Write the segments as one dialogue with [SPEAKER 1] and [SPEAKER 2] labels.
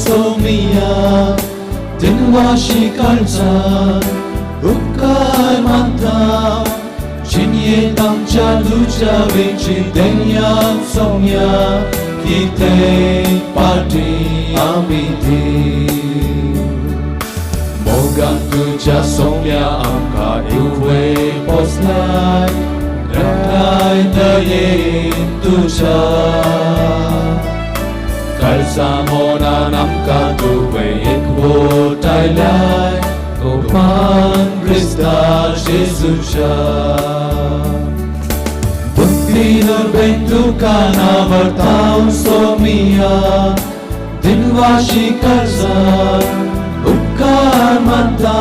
[SPEAKER 1] सोमिया दिनवाशी काळजान उपकार मानता जिणयेंत आमच्या तुज्या वेची देण्या सोम्या कितें पाटी आमी दी मोगान तुज्या सोम्या आमकां इवय पोसलाय रंगाय दयेन तुज्या काळजा मोनान आमकां तुवें एकवटायल्याय गोपान क्रिस्ता जेजूच्या बुद्धी नुरबेन तुका नावडताव सोमिया दिनवाशी काळजान उपकार मानता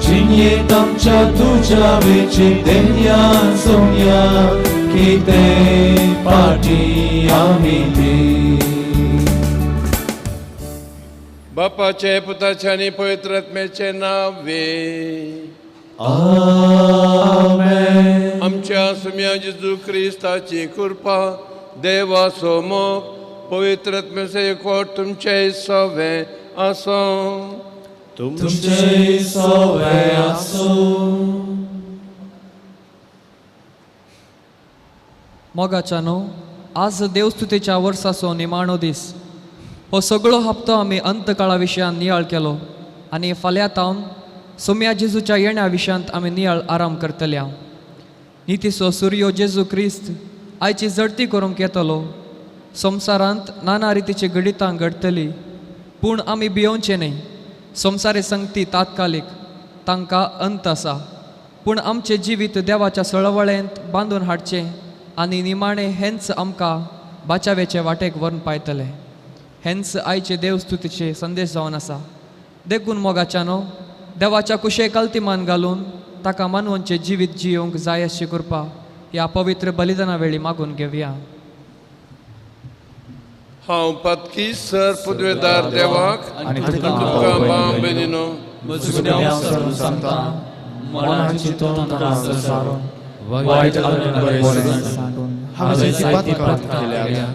[SPEAKER 1] जिणयेंत आमच्या तुज्या वेची देण्या सोम्या कितें पाटी आमी दी.
[SPEAKER 2] बापाचे पुताचे आनी पवित्र आत्म्याचे नावे.
[SPEAKER 1] आमेन.
[SPEAKER 2] आमच्या सुम्या जेजू क्रिस्ताची कृपा, देवाचो मोग, पवित्र आत्म्याचो एकवट तुमचे सवे आसूं.
[SPEAKER 1] तुमचे सवे आसूं.
[SPEAKER 3] मोगाच्यानो, आज देवस्तुतेच्या वर्साचो निमाणो दीस. हो सगळो हप्तो आमी अंतकाळा विशयान नियाळ केलो आनी फाल्यां तावन सोम्या जेजूच्या येण्या विशयांत आमी नियाळ आराम करतल्या. नितीचो सुर्यो जेजू क्रिस्त आयची जडती करूंक येतलो. संवसारांत नाना रितीची घडितां घडटली, पूण आमी भियोवचें न्हय. संवसारी संगती तात्कालीक, तांकां अंत आसा, पूण आमचें जिवीत देवाच्या सळवळेंत बांदून हाडचें आनी निमाणें हेंच आमकां बाचावेचे वाटेक व्हरून पायतलें. हेंच आयचे देवस्तुतीचे संदेश जावन आसा. देखून मोगाच्यानो, देवाच्या कुशेक अल्तिमान घालून ताका मानवनचें जिवीत जियोवंक जाय अशी कृपा ह्या पवित्र बलिदाना वेळी मागून घेवया.
[SPEAKER 2] हांव पातकी सर पुदवेदार देवाक
[SPEAKER 4] आनी
[SPEAKER 2] तुमकां भाव भयणीनो
[SPEAKER 4] गुन्यांव सरून सांगता, मनाची तोंडां सारून वायट आनी बरें सांगून हांवें जायती पातकां केल्या.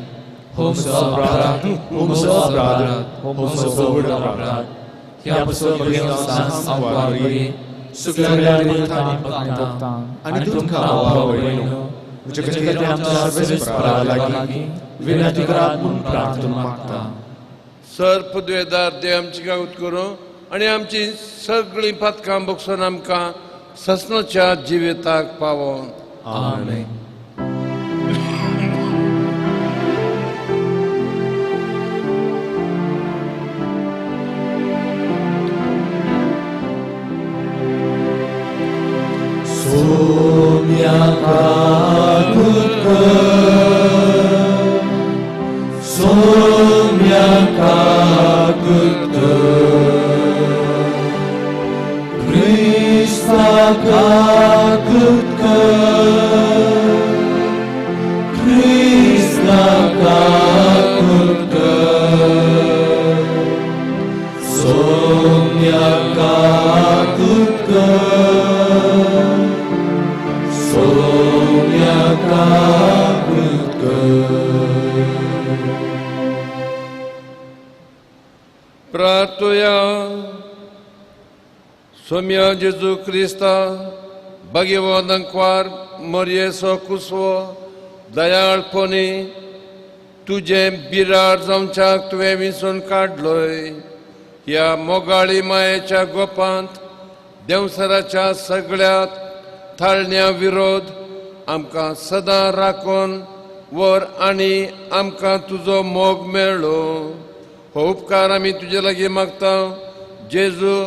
[SPEAKER 4] हो म्हजो अपराध, हो म्हजो अपराध, हो म्हजो व्हड अपराध. ह्या पसून म्हगे सगळ्या भक्तांक आनी तुमकां भाव भयणीनो म्हजे खातीर आमच्या सर्वेस्परा लागीं विनंती करात म्हूण प्रार्थना मागता.
[SPEAKER 2] सर पुदवेदार देव आमची गावत करूं आनी आमची सगळीं पातकां बगसून आमकां ससनाच्या जिविताक पावोन.
[SPEAKER 4] आमेन.
[SPEAKER 1] सोम्या काकुत कर, सोम्या काकुत कर, क्रिस्ता काकुत कर, क्रिस्ता काकुत कर, सोम्या काकुत कर, सोम्या काकुत कर.
[SPEAKER 2] प्रार्थुया. सोम्या जेजू क्रिस्ता, भाग्यवान अंकवार मरयेचो कुसवो दयाळपणी तुजें बिराड जावच्याक तुवें विंचून काडलोय. ह्या मोगाळी मायेच्या गोपांत देंवसराच्या सगळ्या थाळण्या विरोध आमकां सदां राखून वर आनी आमकां तुजो मोग मेळ्ळो. हो उपकार आमी तुजे लागीं मागता जेजू,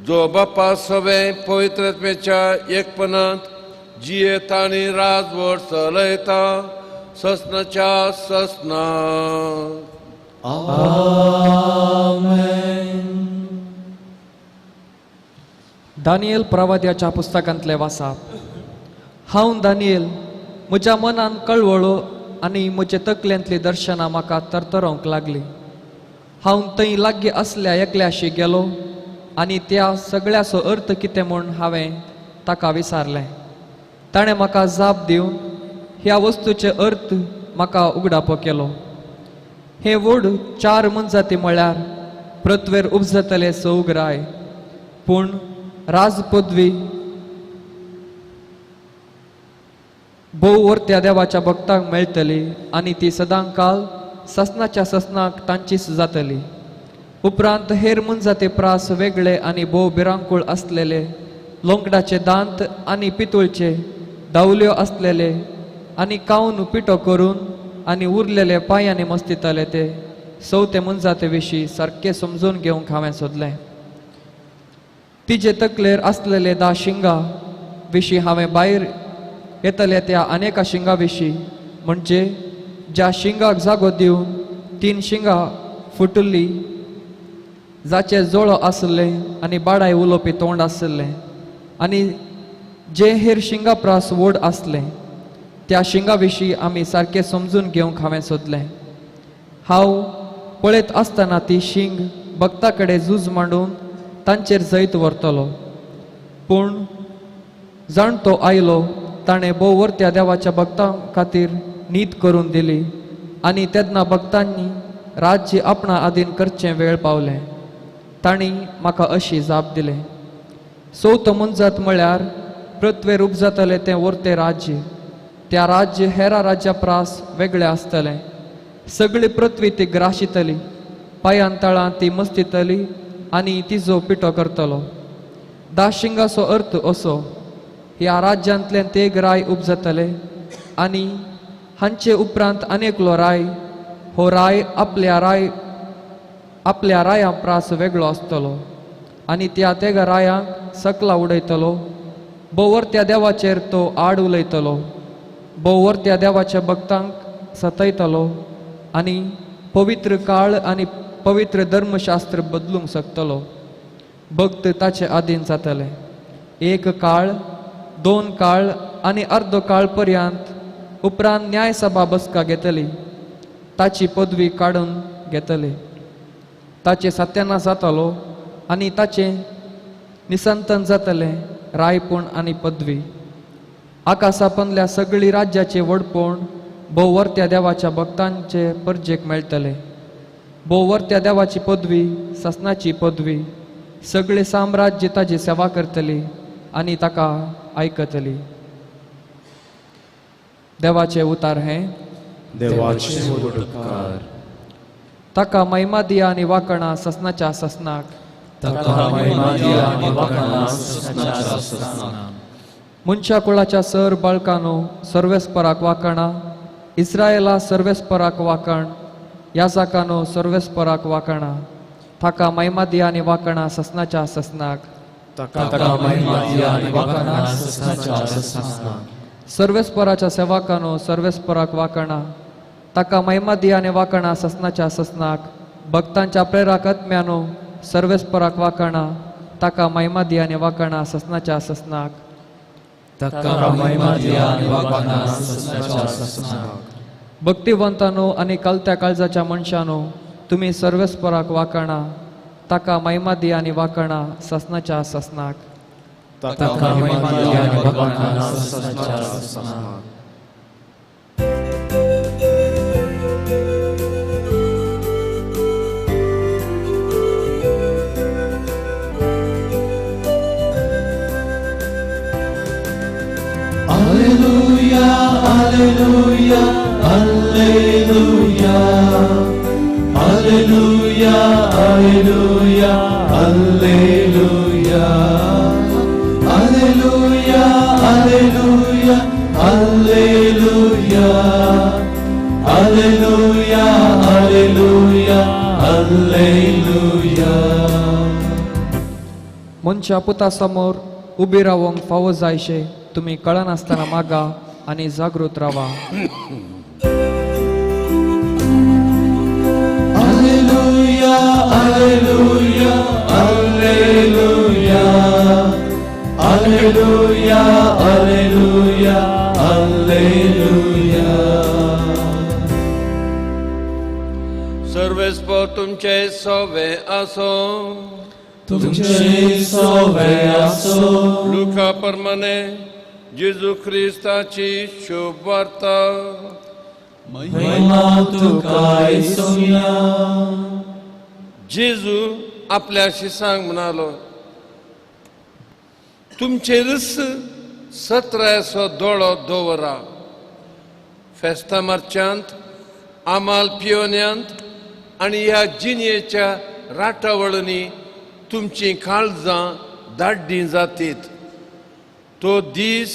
[SPEAKER 2] जो बापा सवें पवित्र आत्म्याच्या एकपणांत जियेता आनी राजवट चलयता ससनाच्या ससना.
[SPEAKER 1] आमेन.
[SPEAKER 3] दानियल प्रवाद्याच्या पुस्तकांतले वासाप. हांव दानियल म्हज्या मनान कळवळो आनी म्हजे तकलेंतली दर्शनां म्हाका तरतरोवंक लागली. हांव थंय लागीं असल्या एकल्याशी गेलो आनी त्या सगळ्याचो अर्थ कितें म्हूण हांवें ताका विचारलें. ताणें म्हाका जाप दिवन ह्या वस्तूचे अर्थ म्हाका उगडापो केलो. हे व्हड चार मनजाती म्हळ्यार पृथ्वेर उपजतले चौग राय, पूण राज पदवी भोव वर्त्या देवाच्या भक्तांक मेळटली आनी ती सदांकाल ससनाच्या ससनाक तांचीच जातली. उपरांत हेर मनजाती प्रास वेगळे आनी भोव भिरांकूळ आसलेले लोंकडाचे दांत आनी पितूळचे दावल्यो आसलेले आनी कावन पिठो करून आनी उरलेले पांयांनी मस्तिताले ते चवथे मनजाते विशीं सारकें समजून घेवंक हांवें सोदलें. तिजे तकलेर आसलेले 10 शिंगां विशीं हांवें भायर येतले त्या अनेका शिंगां विशीं, म्हणजे ज्या शिंगाक जागो दिवन 3 शिंगां फुटुल्ली, जाचे जोळो आसले आनी बाडाय उलोवपी तोंड आसलें आनी जे हेर शिंगां प्रास व्हड आसले, त्या शिंगां विशीं आमी सारकें समजून घेवंक हांवें सोदलें. हांव पळयत आसतना ती शिंग भक्ता कडेन झूज मांडून तांचेर जैत व्हरतलो. पूण जाणटो आयलो, ताणें भोव वर्त्या देवाच्या भक्तां खातीर नीत करून दिली आनी तेन्ना भक्तांनी राज्य आपणा आदीन करचें वेळ पावलें. तांणी म्हाका अशी जाप दिली, चवथो मनजात म्हळ्यार पृथ्वेर उपजातलें तें वर्तें राज्य. त्या राज्य हेरा राज्या प्रास वेगळें आसतलें. सगळी पृथ्वी ती ग्राशितली, पांयान तळां ती मस्तितली आनी तिजो पिठो करतलो. 10 शिंगाचो अर्थ असो, ह्या राज्यांतल्यान तेग राय उपजतले आनी हांचे उपरांत अनेकलो राय, हो राय आपल्या राया प्रास वेगळो आसतलो आनी त्या तेगा रायांक सकला उडयतलो. भोवर्त्या देवाचेर तो आड उलयतलो, भोवर्त्या देवाच्या भक्तांक सतयतलो आनी पवित्र काळ आनी पवित्र धर्मशास्त्र बदलूंक शकतलो. भक्त ताचे आदीन जातले. 1 काळ, 2 काळ आनी अर्दो काळ पर्यंत उपरांत न्यायसभा बसका घेतली, ताची पदवी काडून घेतली. ताचे सत्यानाश जातलो आनी ताचें निसंतन जातलें रायपूण आनी पदवी. आकाशापनल्या सगळी राज्याचे व्हडपण भोवर्त्या देवाच्या भक्तांचे परजेक मेळटले. भोवर्त्या देवाची पदवी, ससनाची पदवी, सगळे साम्राज्य ताजी सेवा करतली आनी ताका आयकतली. देवाचे उतार हें
[SPEAKER 1] देवाचे उपकार.
[SPEAKER 3] ताका महिमा दिया आनी वाकणा ससनाच्या ससनाक.
[SPEAKER 4] ताका महिमा दिया आनी वाकणा ससनाच्या ससनाक.
[SPEAKER 3] मनशा कुळाच्या सर बाळकानो सर्वेस्पराक वाकणा, इस्रायला सर्वेस्पराक वाकण, याजाकानो सर्वेस्पराक वाकणा. ताका महिमा दिया आनी वाकणा ससनाच्या ससनाक.
[SPEAKER 4] ताका महिमा दिया आनी वाकणा ससनाच्या ससनाक.
[SPEAKER 3] सर्वेस्पराच्या सेवकानो सर्वेस्पराक वाकणा, ताका महिमा दिया आनी वाकणा ससनाच्या ससनाक. भक्तांच्या प्रेराक आत्म्यानो सर्वेस्पराक वाकणा, ताका महिमा दिया आनी वाकणा ससनाच्या ससनाक.
[SPEAKER 4] ताका महिमा दिया आनी वाकणा ससनाच्या ससनाक.
[SPEAKER 3] भक्तिवंतानो आनी कलत्या काळजाच्या मनशानो तुमी सर्वेस्पराक वाकणा, ताका महिमा दिया आनी वाकणा ससनाच्या ससनाक.
[SPEAKER 4] ताका महिमा दिया आनी Wakan ससनाच्या ससनाक.
[SPEAKER 1] Alleluia, Alleluia, Alleluia, Alleluia, Alleluia, Alleluia, Alleluia, Alleluia, Alleluia, Alleluia, Alleluia, Alleluia.
[SPEAKER 3] मनशा पुता समोर उबी रावंक फावो जायशे तुमी कळनासतना मागा आनी जागृत रावा.
[SPEAKER 1] Alleluia, Alleluia, Alleluia, Alleluia, Alleluia, Alleluia.
[SPEAKER 2] सर्वेस्पर तुमचे सवे आसो,
[SPEAKER 1] तुमचे सवे आसो.
[SPEAKER 2] लुका प्रमाणे जेजू क्रिस्ताची शुभ वार्ता.
[SPEAKER 1] महिमा तुका सोम्या.
[SPEAKER 2] जेजू आपल्या शिसांक म्हणालो, तुमचेरच सत्रायचो दोळो दवरा. फेस्तां मार्च्यांत, आमाल पियोन्यांत आनी ह्या जिणयेच्या राटावळनी तुमचीं काळजां दाड्डीं जातीत. तो दीस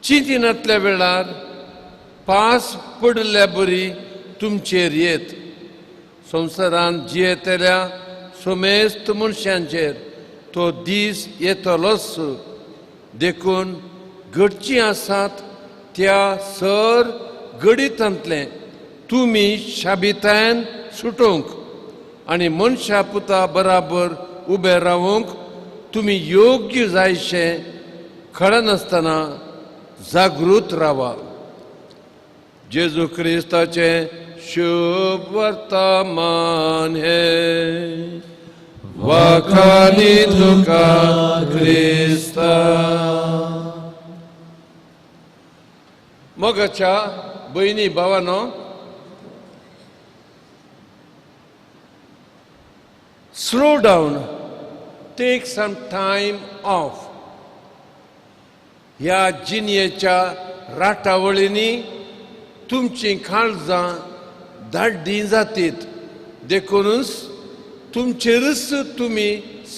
[SPEAKER 2] चिंतिनातल्या वेळार पास पडिल्ल्या बरी तुमचेर येत. संवसारांत जियेतल्या सोमेस्त मनशांचेर तो दीस येतलोच. देखून घडचीं आसात त्या सर घडितांतलें तुमी शाबितायन सुटोवंक आनी मनशा पुता बराबर उबे रावंक तुमी योग्य जायशें कळनासतना जागृत रावा. जेजू क्रिस्ताचें शुभ वर्तमान हें. वाखानी तुका क्रिस्ता. मोगाच्या भयणी भावानो, slow down, take some time off. ह्या जिणयेच्या राटावळींनी तुमचीं काळजां धाड्डीं जातीत. देखूनच तुमचेरच तुमी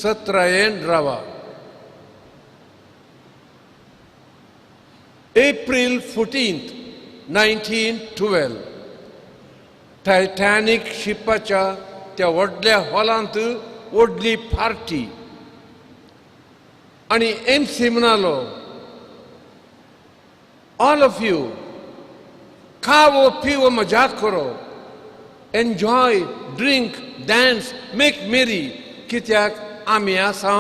[SPEAKER 2] सत्रायेन रावा. April 14, 1912, Titanic शिपाच्या त्या व्हडल्या हॉलांत व्हडली पार्टी आनी एमसी म्हणालो, ऑल ऑफ you खाओ पिवो मजा करो, enjoy, drink, dance, make merry. कित्याक आमी आसा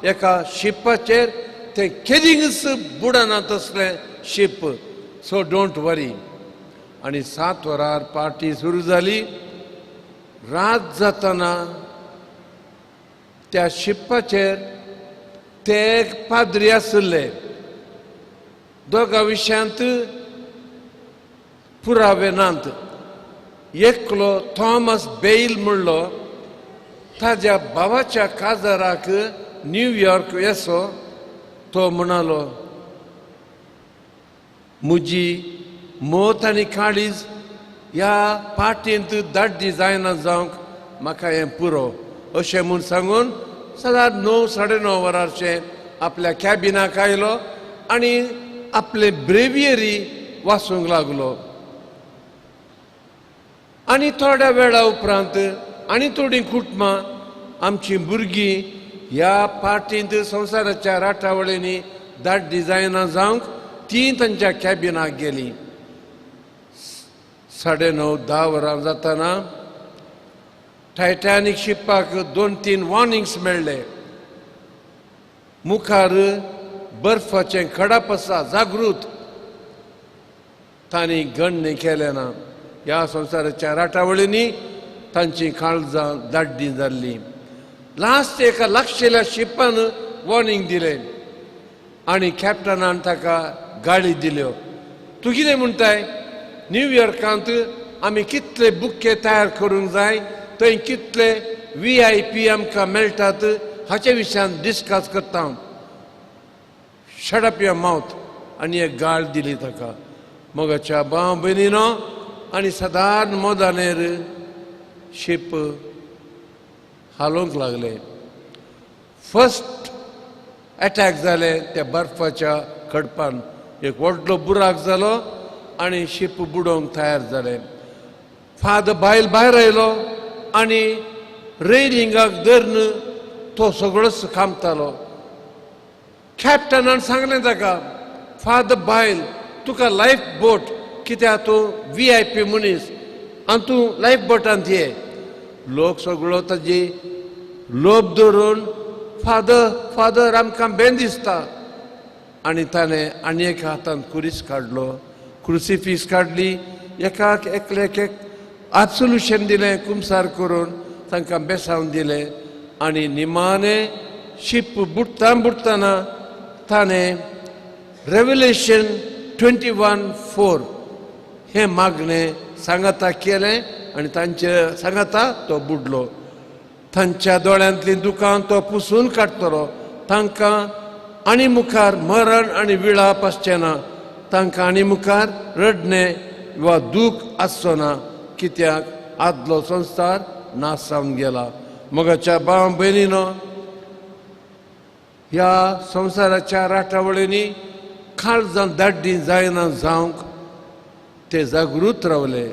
[SPEAKER 2] एका शिपाचेर, तें केदींच बुडना तसलें शीप, सो don't वरी. आनी 7 वरार पार्टी सुरू जाली. रात जातना त्या शिपाचेर ते पाद्री आशिल्ले. दोगा विशयांत पुरावे नात. एकलो थॉमस बेल म्हणलो, ताज्या भावाच्या काजाराक न्यूयॉर्क येसो. तो म्हणालो, म्हजी मोत आनी काळीज ह्या पार्टींत दाड्डी जायना जावंक म्हाका हें पुरो अशें म्हूण सांगून सदांच 9 साडे 9 वरांचें आपल्या कॅबिनाक आयलो आनी आपले ब्रेवियरी वाचूंक लागलो. आनी थोड्या वेळा उपरांत आनी थोडीं कुटुंबां आमचीं भुरगीं ह्या पार्टींत संवसाराच्या राटावळींनी दाड्डी जायना जावंक तीं तांच्या कॅबिनाक गेलीं. 9:30 10 वरां जातना टायटॅनीक शिपाक 2-3 वॉर्निंग्स मेळ्ळे. मुखार बर्फाचें खडप आसा, जागृत. तांणी गण्य केलें ना. ह्या संवसाराच्या राटावळींनी तांची काळजां दाड्डीं जाल्लीं. लास्ट एका लागशिल्ल्या शिपान वॉर्निंग दिलें आनी कॅप्टनान ताका गाळी दिल्यो. तूं कितें म्हणटाय, न्यूयॉर्कांत आमी कितले बुक्के तयार करूंक जाय, थंय कितले VIP आमकां मेळटात हाचे विशयान डिस्कस करता. Shut up your mouth. आनी एक गाळ दिली ताका. मोगाच्या भाव भयणीनो, आनी सदांच मोदानेर शीप हालोवंक लागले. फर्स्ट एटॅक जाले त्या बर्फाच्या खडपान. एक व्हडलो बुराक जालो आनी शीप बुडोवंक तयार जालें. फादर बायल भायर आयलो आनी रेलिंगाक धरून तो सगळोच खामतालो. कॅप्टनान सांगलें ताका, फादर बायल तुका लायफ बोट, कित्याक तूं VIP मनीस आनी तूं लायफ बोटांत ये. लोक सगळो ताजी लोभ धरून फादर फादर आमकां बेन दिसता. आनी ताणें आनी एका हातान कुरीस काडलो, क्रुसिफीस काडली, एकाक एकल्याक एक आब्सोल्युशन दिलें, कुमसार करून तांकां बेसावन दिलें. आनी निमाणें शीप बुडटा बुडटना ताणें रेवलेशन 21:4 हें मागणें सांगाता केलें आनी तांचे सांगाता तो बुडलो. तांच्या दोळ्यांतलीं दुकां तो पुसून काडटलो. तांकां आनी मुखार मरण आनी विळाप आसचें ना. तांकां आनी मुखार रडणें वा दूख आसचो ना, कित्याक आदलो संवसार नाश जावन गेला. मोगाच्या भाव भयणीनो, ह्या संवसाराच्या राटावळींनी काळजां दाड्डी जायना जावंक ते जागृत रावले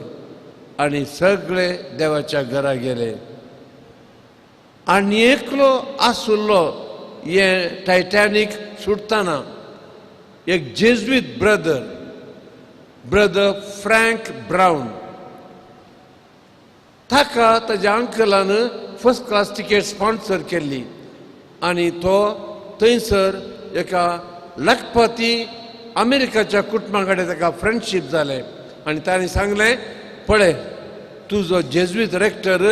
[SPEAKER 2] आनी सगळे देवाच्या घरा गेले. आनी एकलो आसुल्लो हें टायटॅनीक सुटतना एक जेज्वीत ब्रदर, ब्रदर फ्रँक ब्रावन, ताका ताज्या अंकलान फर्स्ट क्लास तिकेट स्पॉन्सर केल्ली आनी तो थंयसर एका लखपती अमेरिकाच्या कुटुंबा कडेन ताका फ्रेंडशीप जालें आनी ताणें सांगलें, पळय तुजो जेज्वीत रेक्टर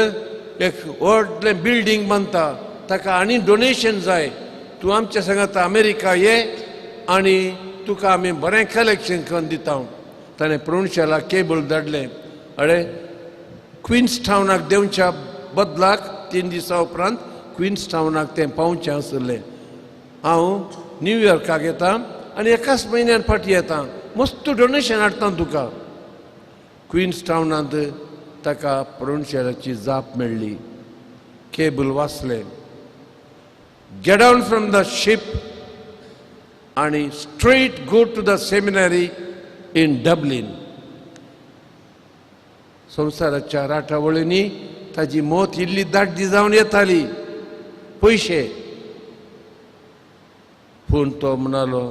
[SPEAKER 2] एक व्हडलें बिल्डींग बांदता, ताका आनी डोनेशन जाय, तूं आमच्या सांगाता अमेरिका ये आनी तुका आमी बरें कलेक्शन करून दिता. ताणें प्रोविन्शियलाक केबल धाडलें. अरे क्विन्स टावनाक देंवच्या बदलाक 3 दिसां उपरांत क्विन्स टावनाक तें पावचें आसलें. हांव न्यूयॉर्काक येता आनी एकाच म्हयन्यान फाटीं येता, मस्त डोनेशन हाडटा तुका. क्विन्स टावनांत ताका प्रोविन्शियलाची जाप मेळ्ळी. केबल वाचलें, get down from the ship आनी straight go to the seminary in Dublin. संवसाराच्या राटावळींनी ताजी मत इल्ली दाड्डी जावन येताली, पयशे. पूण तो म्हणालो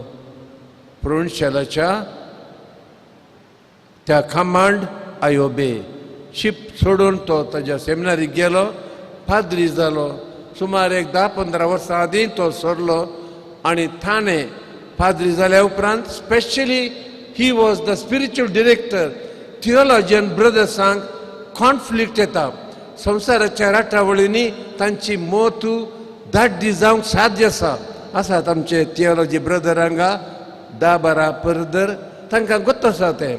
[SPEAKER 2] प्रोविन्शियलाच्या त्या कमांड I obey. Ship सोडून तो ताज्या सेमिनारीक गेलो, पाद्री जालो. सुमार एक 10-15 वर्सां आदीं तो सरलो आनी थाणे पाद्री जाल्या उपरांत specially he was the spiritual director. Theologian ब्रदर्सांक कॉन्फ्लिक्ट येता. संवसाराच्या राटावळींनी तांची मत दाड्डी जावंक साध्य आसा. आसात आमचे थियोलॉजी ब्रदर हांगा 10-12 ब्रदर, तांकां गोत्त आसा तें.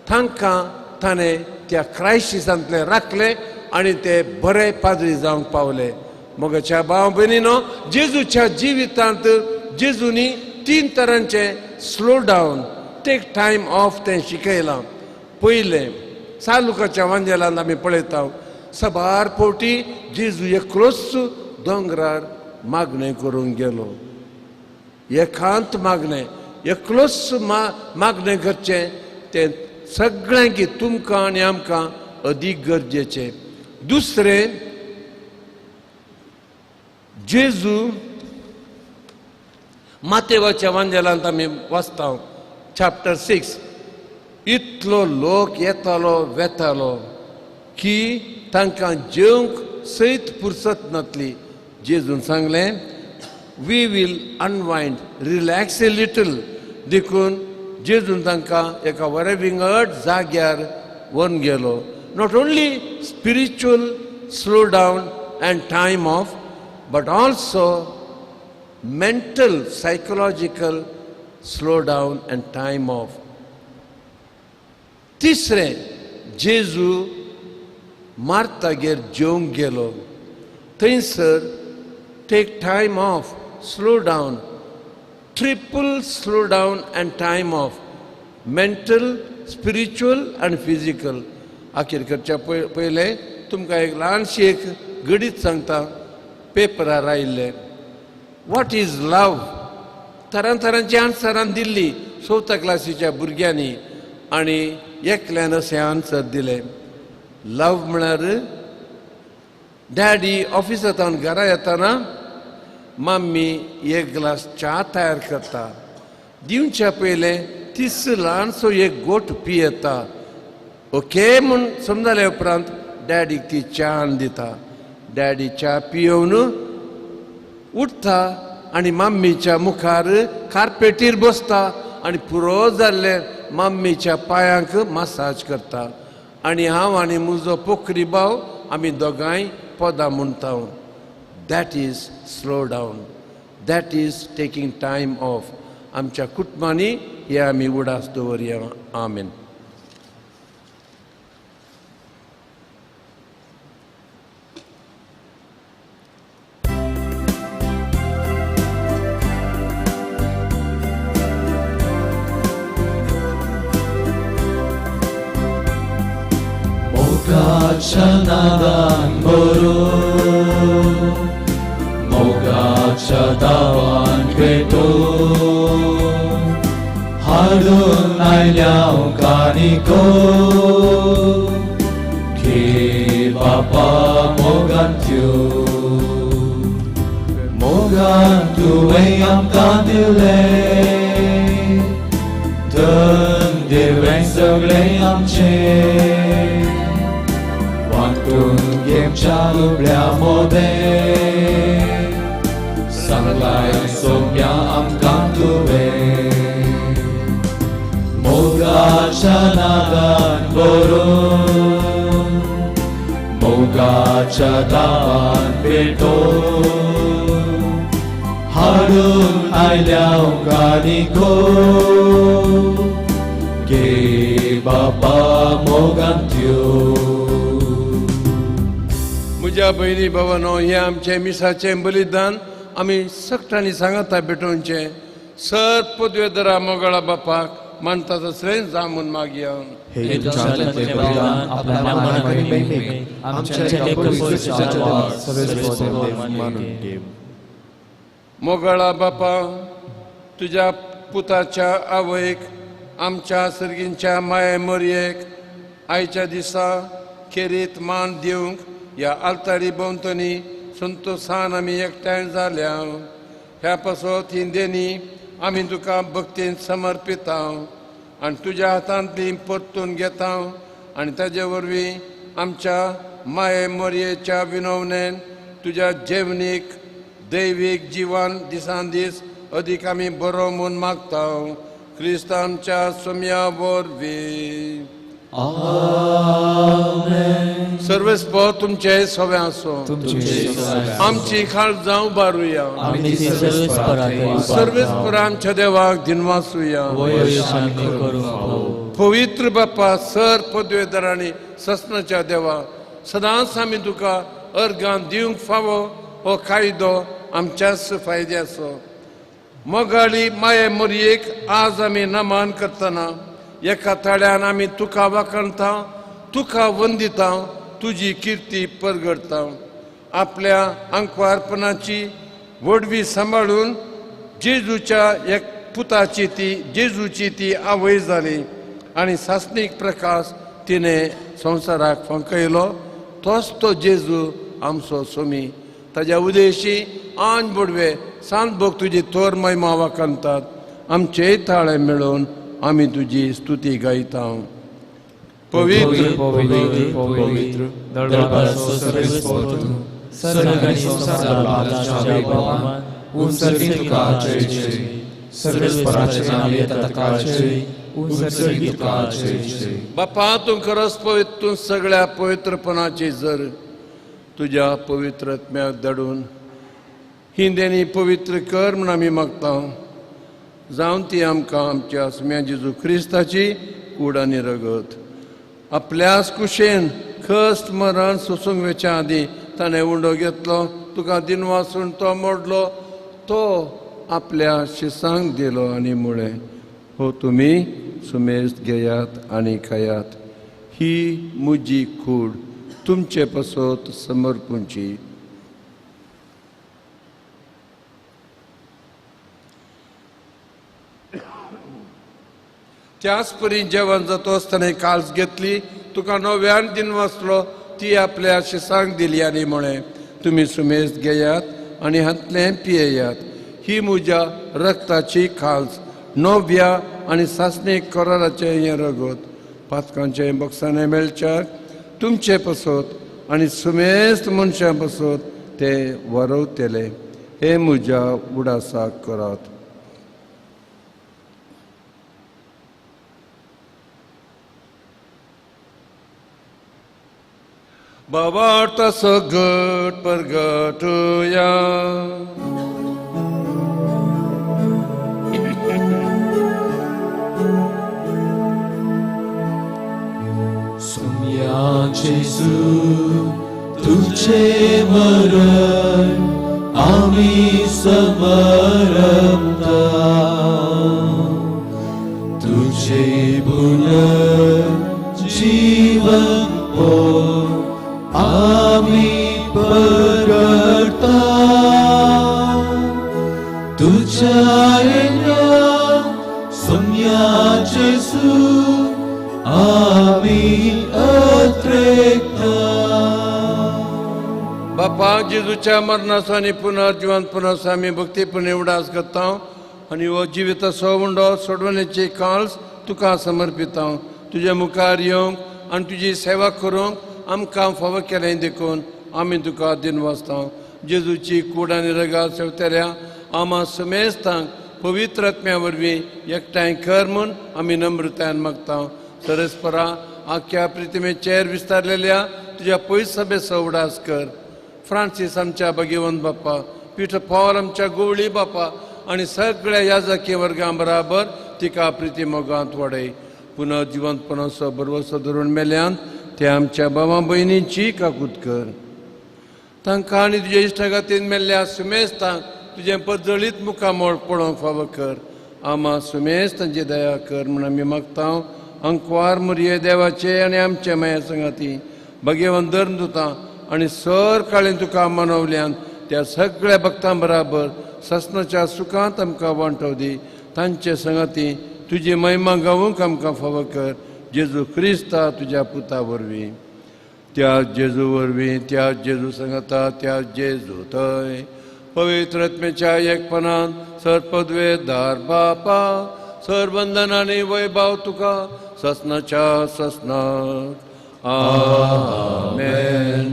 [SPEAKER 2] तांकां ताणें त्या क्रायसिसांतले राखले आनी ते बरे पाद्री जावंक पावले. मोगाच्या भाव भयणीनो, जेजूच्या जिवितांत जेजूनी 3 तरांचे slow down, take time off तें शिकयलां. पयलें, सालुकाच्या वांजेलांत आमी पळयता सबार फावटी जेजू एकलोच दोंगरार मागणें करूंक गेलो. एकांत मागणें, एकलोच मागणें करचें तें सगळ्यांक, तुमकां आनी आमकां अदीक गरजेचें. दुसरें, जेजू मातेवाच्या वांजेलांत आमी वाचता चॅप्टर 6, इतलो लोक येतालो वेतालो की तांकां जेवंक सयत पुरसत नासली. जेजून सांगलें, we will unwind, relax a little. देखून जेजून तांकां एका बऱ्या विंगड जाग्यार व्हरून गेलो. Not only spiritual slow down and time off, but also mental, psychological slow down and time off. तिसरें, जेजू मार्तागेर जेवंक गेलो. थंयसर take time off, slow down, triple slow down and time off, mental, spiritual आनी फिजिकल. आखीर करच्या पयलें तुमकां एक ल्हानशी एक गणीत सांगता, पेपरार आयिल्लें. What is love? तरांतरांची आन्सरां Delhi 4th क्लासीच्या भुरग्यांनी आनी एकल्यान अशें आन्सर दिलें, लव म्हळ्यार डॅडी ऑफिसांत घरा येताना मम्मी एक ग्लास च्या तयार करता, दिवच्या पयलें तीस ल्हानसो एक गोट पियेता. ओके म्हूण समजले उपरांत डॅडीक ती च्या हाडून दिता. डॅडी च्या पियोवन उठता आनी मम्मीच्या मुखार कार्पेटीर बसता आनी पुरो जाल्ले मम्मीच्या पांयांक मसाज करता. आनी हांव आनी म्हजो पोखरी भाव आमी दोगांय पदां म्हणटा. That is slow down, that is taking time off. आमच्या कुटुंबांनी हे आमी उडास दवरया. आमेन.
[SPEAKER 1] मोगाच्या नादान भरून मोगाच्या दावान पेटोवन हाडून आयल्या कानिको घे बापा मोगान त्यो मोगान तुवें आमकां दिलें धन दिवें सगळें आमचें वांटून घेवच्या दुबळ्या मोदें सांगलाय सोम्या आमकां तुवें मोगाच्या नादान भरून मोगाच्या दावान पेटोवन हाडून आयल्या कानिको घे बापा मोगान त्यो.
[SPEAKER 2] म्हज्या भयणी भावानो, हें आमचें मिसाचें बलिदान आमी सगळ्यांनी सांगाता भेटोवचें. सर पदवेदरा मोगाळा बापाक मानता तसलें जामून मागया. मोगाळा बापा, तुज्या पुताच्या आवयक, आमच्या सर्गींच्या माये मोरयेक आयच्या दिसा खेरीत मान दिवंक ह्या आल्तारी भोंवतणी संतोसान आमी एकठांय जाल्या. ह्या पासत ही देणी आमी तुका भक्तीन समर्पिता आनी तुज्या हातांतली परतून घेता आनी ताजे वरवीं आमच्या माये मोरयेच्या विनवणेन तुज्या जेवणीक दैवीक जिवन दिसान दीस अदीक आमी बरो म्हूण मागता. क्रिस्त आमच्या सोम्या वरवीं.
[SPEAKER 1] आमेन.
[SPEAKER 2] सर्वेस्पर तुमचे सवे आसो. आमची खाल जावं बारुया. सर्वेस्पर आमच्या देवाक दिनवासुया. पवित्र बापा, सर पदवेदार आनी ससनाच्या देवा, सदांच आमी तुका अर्गान दिवंक फावो हो कायदो आमच्याच फायद्याचो. मोगाळी माये मोरयेक आज आमी नमन करतना एका ताळ्यान आमी तुका वाखणता, तुका वंदिता, तुजी किर्ती परगडता. आपल्या आंकवारपणाची व्हडवी सांबाळून जेजूच्या एक पुताची ती जेजूची ती आवय जाली आनी सासणीक प्रकाश तिणें संवसाराक फांकयलो. तोच तो जेजू आमचो सोमी. ताज्या उदेशी आन बोडवे सांत भोग तुजी थोर महिमा वाखणतात. आमचेय ताळे मेळोवन आमी तुजी स्तुती गायता. पवित्र
[SPEAKER 4] पवित्र पवित्र दळपाचो सर्वेस्पर तूं, सर्ग आनी संवसार बालाच्या भगवान उंचर्गी तुका जय जय. सर्वेस्पराचे नांव येता ताका जय, उंचर्गी तुका जय जय.
[SPEAKER 2] बापा, तूं खरोच पवित्र, तूं सगळ्या पवित्रपणाची जर तुज्या पवित्र आत्म्याक धाडून ही देणी पवित्र कर म्हूण आमी मागता. जावन ती आमकां आमच्या सुम्या जेजू क्रिस्ताची कूड आनी रगत. आपल्याच कुशेन खस्त मरण सोसूंक वेच्या आदीं ताणें उंडो घेतलो, तुका दिनवासून तो मोडलो, तो आपल्या शिसांक दिलो आनी म्हळें, हो तुमी सुमेस्त घेयात आनी खायात, ही म्हजी कूड तुमचे पासत समर्पूंची. त्याच परी जेवण जातोच ताणें काल्स घेतली, तुका नव्यान दिनवासलो, ती आपल्या शिसांक दिली आनी म्हळें, तुमी सुमेस्त घेयात आनी हांतलें पियेयात, ही म्हज्या रक्ताची खाल्स, नव्या आनी सासणीक कराराचें हें रगत, पातकांचें बक्षाणें मेळच्याक तुमचे पासत आनी सुमेस्त मनशां पासत ते वरवतले. हे म्हज्या उडासाक करात. बाबा सगट परगटुया.
[SPEAKER 1] सोम्या जेजू तुझे मरण आमी समरपता, तुझे पुनर्जीवन तुझ्या येण्या सोम्या जेजू आमी अत्रेकता.
[SPEAKER 2] बापा जेजूच्या मरणाचो आनी पुनर्जिवंतपणाचो आमी भक्तीपूर्ण उडास करता आनी हो जिविताचो उंडो सोडवण्याची काळज तुका समर्पिता. तुज्या मुखार येवंक आनी तुजी सेवा करूंक आमकां फावो केलें देखून आमी तुका दिनवासता. जेजूची कूड आनी रगात सेवतल्या आमा समेस्तांक पवित्र आत्म्या वरवीं एकठांय कर म्हूण आमी नम्रतायेन मागता. सरस्परा आख्या प्रितिमेचेर विस्तारलेल्या तुज्या पयस सभेचो उडास कर. फ्रांसीस आमच्या भगवंत बाप्पा, पीटर पॉल आमच्या गोवळी बाप्पा आनी सगळ्या याजकी वर्गां बराबर तिका प्रिती मोगांत वाडय. पुनः जिवंतपणाचो भरवसो धरून मेल्यान ते आमच्या बाबा भयणींची काकूत कर. तांकां आनी तुज्या इश्टागातीन मेल्ल्या सुमेस्तांक तुजें परजळीत मुखामळ पळोवंक फावो कर. आमा सुमेस तांची दया कर म्हूण आमी मागता. अंकवार मुरये देवाचे आनी आमचे माया संगाती भगवंत धर्मदुतां आनी सर काळेन तुका मनवल्यान त्या सगळ्या भक्तां बराबर ससनाच्या सुखांत आमकां वांटो दी. तांचे संगाती तुजी महिमा गावूंक आमकां फावो कर. जेजू क्रिस्ता तुज्या पुता वरवीं, त्या जेजू वरवीं, त्या जेजू संगता, त्या जेजू थंय पवित्र आत्म्याच्या एकपणान सर पदवेदार बापा सर बंधन आनी वैभव तुका ससनाच्या ससनाक. आमेन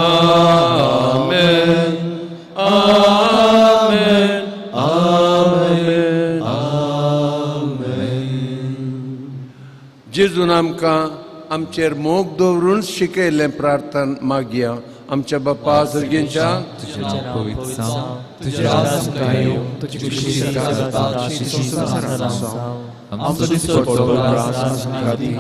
[SPEAKER 2] आमेन आमेन आमेन आमेन. जेजून आमकां आमचेर मोग दवरून शिकयल्लें प्रार्थना मागया. आमच्या बापा सर्गींच्या
[SPEAKER 4] तुजें नांव पवित्र जावं, तुजें राज आमकां येवं, तुजी खुशी जाता तशी संवसारांत जावं. आमचो दिसपडटो ग्रास आज आमकां दी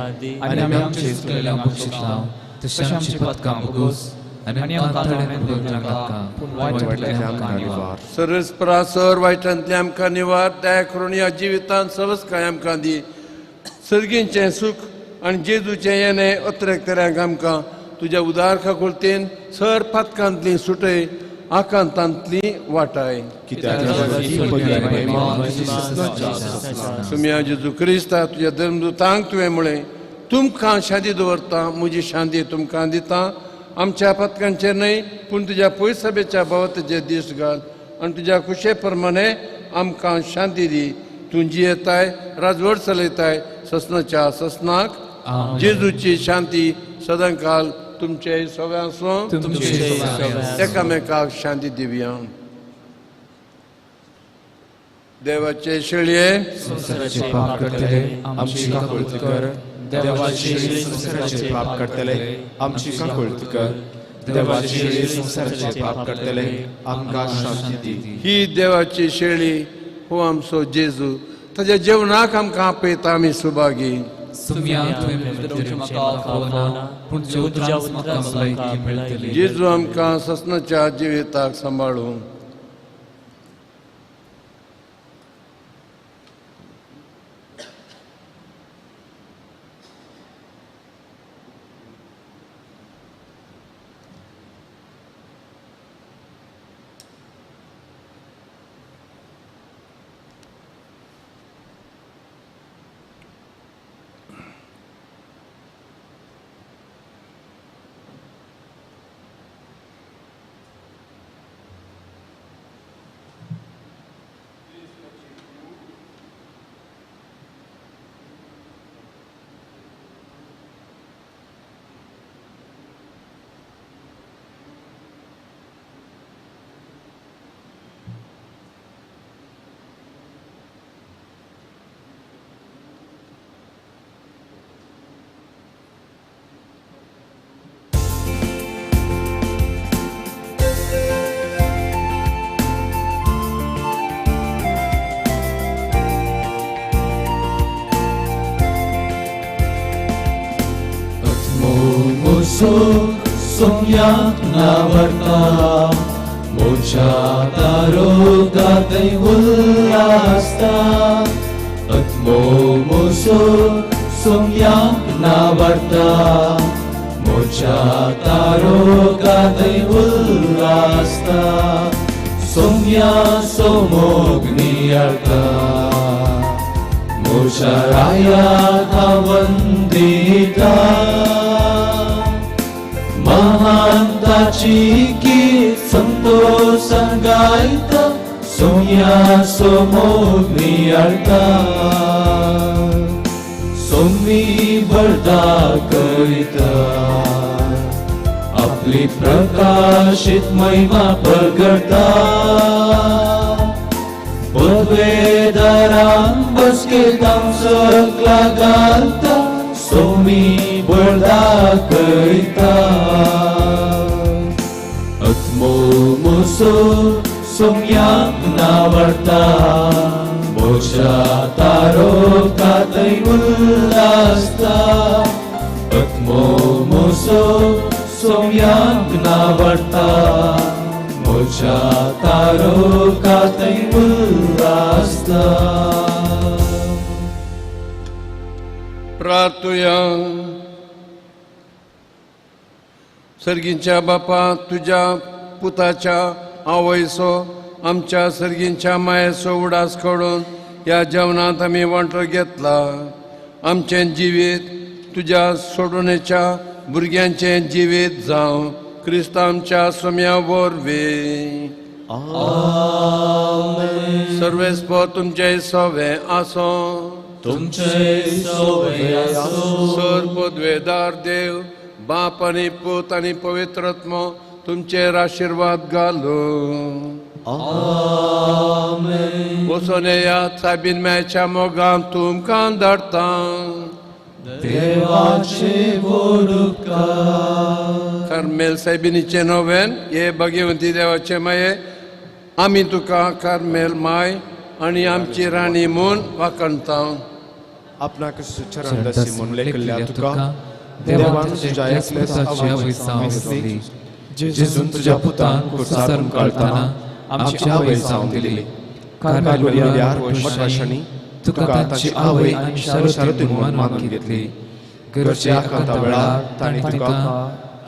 [SPEAKER 4] आनी आमी आमचे चुकलेल्यांक बक्षितांव तशें आमची पदकां भोगोस आनी आमकां थोड्यांक भोगनाका पूण वायटांतल्यान आमकां निवार.
[SPEAKER 2] सरस्परा सर वायटांतल्यान आमकां निवार. दया करून ह्या जिवितांत सवसकाय आमकां दी. सर्गींचें सूख आनी जेजूचें येणें अत्रेकतल्यांक आमकां तुज्या उदार काकुळतेन सर पातकांतली सुटय, आकांतांतली वाटाय. सुम्या जेजू क्रिस्ता तुज्या धर्मदूतांक तुवें म्हळें, तुमकां शांती दवरता, म्हजी शांती तुमकां दिता. आमच्या पातकांचेर न्हय पूण तुज्या पयसभेच्या भावाचेर दीस घाल आनी तुज्या खुशे प्रमाणे आमकां शांती दी. तूं जियेताय, राजवट चलयताय ससनाच्या ससनाक. जेजूची शांती सदांकाल तुमचे सगळ्यां आसूं. एकामेकाक शांती दिवया. देवाचे शेळये
[SPEAKER 4] संवसाराचे पाप करतले आमची काकुळट कर. देवाचे शेळये संवसाराचे पाप करतले आमची काकुळट कर. देवाची शेळी संवसाराचे पाप करतले आमकां शांती दी.
[SPEAKER 2] ही देवाची शेळी हो आमचो जेजू. ताज्या जेवणाक आमकां आपयता आमी सुभागी. जेजू आमकां ससनाच्या जिविताक सांबाळूं.
[SPEAKER 1] Somyak navarta mocha taroga tay ullasta atmo moso somyak navarta mocha taroga tay ullasta Saumya सोमोग नियाळता मोशा रायाक हांव वंदिता महानताची गीत संतोषान गायता सोम्या सोमोग नियाळता सोमी बळदा करिता आपली प्रकाशित महिमा प्रगटता पदवेदारां बसकेतां सकला घालता सोमी बळदा करिता आत्मो मोसो सोम्याक नावडता मोशा तारो कातय उल्लासता आत्मो मोसो सोम्याक नावडता मोशा तारो कातय उल्लासता.
[SPEAKER 2] प्रार्थुया. सर्गींच्या बापा तुज्या पुताच्या आवयचो आमच्या सर्गींच्या मायेचो उडास काडून ह्या जेवणांत आमी वांटो घेतला. आमचें जिवीत तुज्या सोडवणेच्या भुरग्यांचें जिवीत जावं क्रिस्त आमच्या सोम्या वरवीं. सर्वेस्पर तुमचें सवें आसूं
[SPEAKER 1] तुमचे सवें आसूं.
[SPEAKER 2] सर पदवेदार देव बाप आनी पूत आनी पवित्र आत्मो तुमचेर आशिर्वाद घालूं.
[SPEAKER 1] आमेन.
[SPEAKER 2] वचोन येयात सायबीन मायच्या मोगान तुमकां धाडटा.
[SPEAKER 1] देवाचे व्हड उपकार.
[SPEAKER 2] कार्मेल सायबिनीचें नोवेन हे भाग्यवंती देवाचे माये आमी तुका कार्मेल माय आनी आमची राणी म्हूण वाखणता.
[SPEAKER 5] आपणाक चरणदासी म्हूण लेखिल्ल्या तुका देवान तुज्या एकल्याच आवय जावन दिली जेजून तुज्या पुतान कुर्सार काडटना आमची आवय जावन दिली. कार्मेलिया मठवाशांनी तुका तांची आवय आनी शारती म्हूण मानून घेतली. गरजे आकांता वेळार तांणी तुका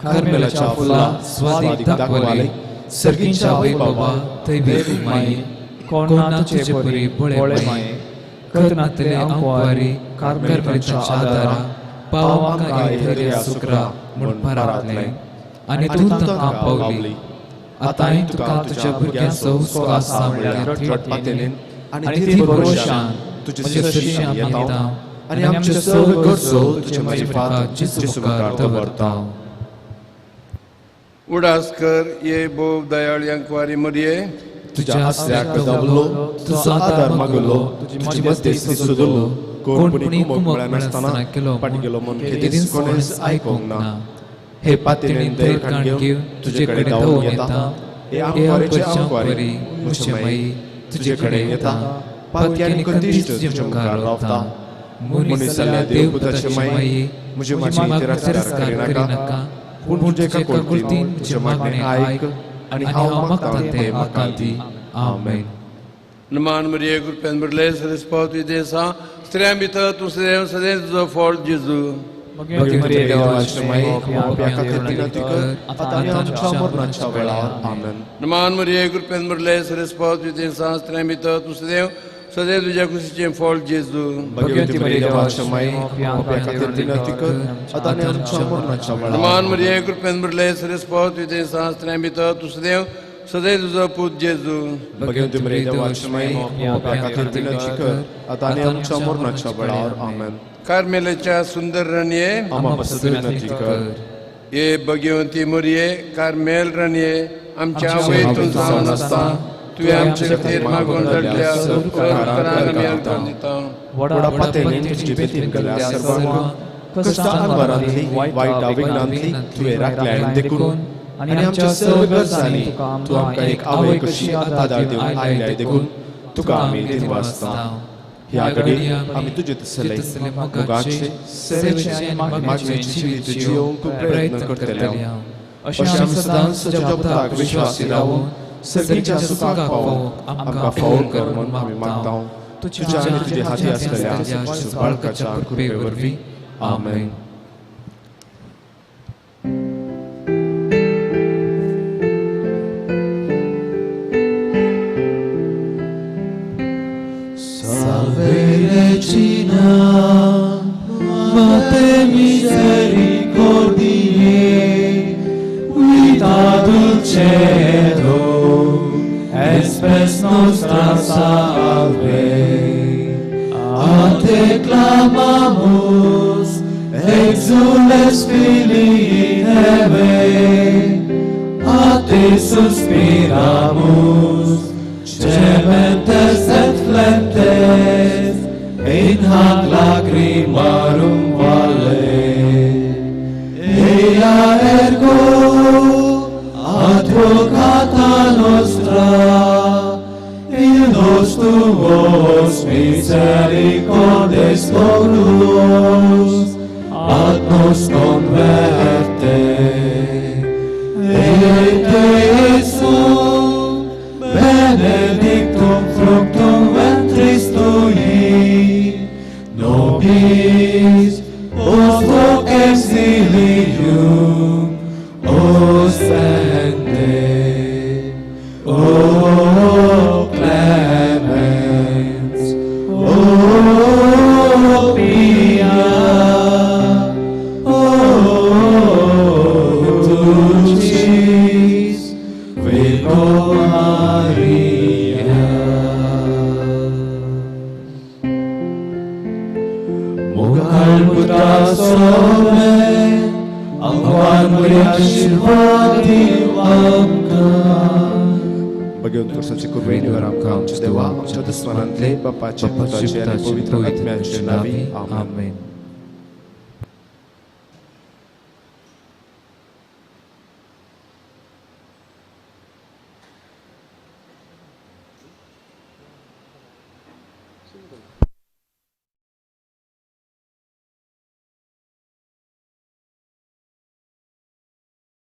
[SPEAKER 5] कार्मेलाच्या फुलां स्वादीक दाखवले. सर्गींच्या आवय बाबा थंय बेगून माई कोण ना तुजे परी बळे माये करनातले आंकवारी कार्मेलाच्या आदारा पाव आमकां धैर्य सुक्रा म्हूण परातलें आनी तूं तांकां पावली. आतांय तुका तुज्या भुरग्यांचो हुस्को आसा म्हणल्यार पातेलीन आनी ती भरवशान तुजे सरशी आमी येता आनी आमचे सर्व गरजो तुजे मार्फत जेजू मुखार दवरता.
[SPEAKER 2] उडास कर ये भोव दयाळ अंकवारी मरये
[SPEAKER 5] तुज्या आसऱ्याक दवलो तुजो आदार मागलो तुजी मध्यस्थी सोदलो कोण पुणी कुमक मेळनासतना
[SPEAKER 4] केलो
[SPEAKER 5] फाटीं गेलो म्हूण केदींच कोणेंच आयकूंक ना. हे पातेलीन धैर्य घेवन तुजे कडेन धांवून येता. हे आंकवारीचे आंकवारी म्हजे माई तुजे कडेन येता. पातकी आनी कतिश्ट तुजे मुखार रावता. मनीस जाल्ल्या देवपुताचे माई म्हजे मागणें तिरस्कार करिनाका पूण तुजे काकुळतीन म्हजें मागणें आयक आनी हांव मागतां तें म्हाका दी.
[SPEAKER 4] आमेन.
[SPEAKER 2] नमान मरिये कृपेन भरले सरस्पत विदेसा स्त्रियां भितर तूं सदैव सदैव तुजो फळ जेजू. नमान मरिये कृपेन भरले सरस्पत विदेसा स्त्रियां भितर तूं सदैव सदैव तुज्या कुशीचें फळ जेजू. नमान मरिये कृपेन भरले सरस्पत विदेसा स्त्रियां भितर तूं सदैव सदैव तुजो पूत जेजू. कार्मेलाच्या सुंदर रणये हे भगवंती मरिये कार्मेल रणये आमच्या आवय तूं जावन आसता तुवें आमचे खातीर मागून धाडल्या उपकारान आमी आर्गां दिता.
[SPEAKER 5] व्हडा पातेलीन तुजी बेतीन केल्या सर्व कश्टां अनवरांतली वायट विघ्नांतली तुवें राखल्या देखून आनी आमच्या सर्व गरजांनी तूं आमकां एक आवय कशी आदार दिवन आयल्या देखून तुका आमी दिनवासता. ह्या घडी आमी तुजे तसले मोगाचे सेवेचे मागणेचे जिवीत जियोवंक प्रयत्न करतले. अशें आमी सदांच तुज्या पुताक विश्वासी रावून सर्गीच्या सुखाक पावोवंक आमकां फावो कर म्हूण आमी मागता. तुज्या आनी तुजे हाती आसलेल्या बाळकाच्या कृपे वरवीं. आमेन.
[SPEAKER 1] Cielo, espes nostra salve. A te clamamus, exules filii Evei, a te suspiramus, cementes et flentes, in hac lacrimarum valle. Ea ergo advocata nostra, in nos tuos misericordes oculos, ad nos converte. Et Iesum benedictum fructum ventris tui, nobis post hoc exilium ostende. O clemens, o pia, o dulcis Virgo Maria. मुखाल पुता सोमे आंगवान बरी आशीर्वाद दिव आमकां.
[SPEAKER 5] भगवंत पुरसाचे कृपेन आमकां आमच्या देवा आमच्या दुस्मानांतले बापाचे पुताचे आनी पवित्र आत्म्याचे नांवी आमेन.
[SPEAKER 4] आमेन.